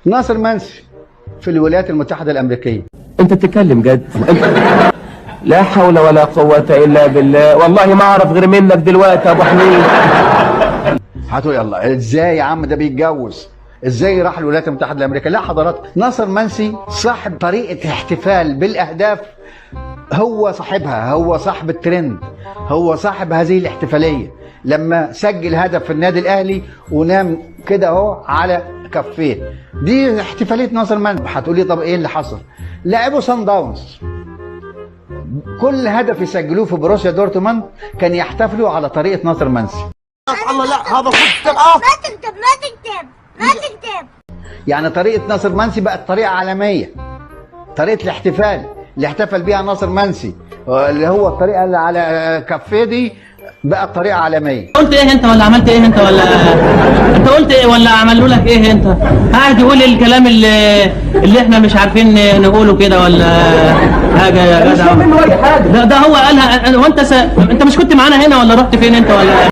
ناصر منسي في الولايات المتحدة الأمريكية. انت بتتكلم جد؟ لا حول ولا قوة الا بالله، والله ما اعرف غير منك دلوقتي يا ابو حميد. هتقول يلا ازاي يا عم ده بيتجوز، ازاي راح الولايات المتحدة الأمريكية؟ لا حضرات، ناصر منسي صاحب طريقة احتفال بالأهداف، هو صاحبها، هو صاحب الترند، هو صاحب هذه الاحتفالية. لما سجل هدف في النادي الأهلي ونام كده اهو على كفيه، دي احتفالية ناصر منسي. هتقولي طب ايه اللي حصل؟ لعبوا سان داونز، كل هدف يسجلوه في بروسيا دورتموند كان يحتفلوا على طريقة ناصر منسي. الله، لا هذا خد. ما تكتب، ما تكتب، ما تكتب. يعني طريقة ناصر منسي بقت طريقة عالمية. طريقة الاحتفال اللي احتفل بيها ناصر منسي، اللي هو الطريقة اللي على كفيه دي، بقت طريقة عالمية. قلت ايه انت ولا عملت ايه انت ولا انت قلت ايه ولا عملوا لك ايه؟ انت قاعد يقول الكلام اللي احنا مش عارفين نقوله كده ولا حاجة يا مش جدع. فاهم منه اي حاجة. ده هو قالها. وانت انت مش كنت معانا هنا ولا رحت فين انت ولا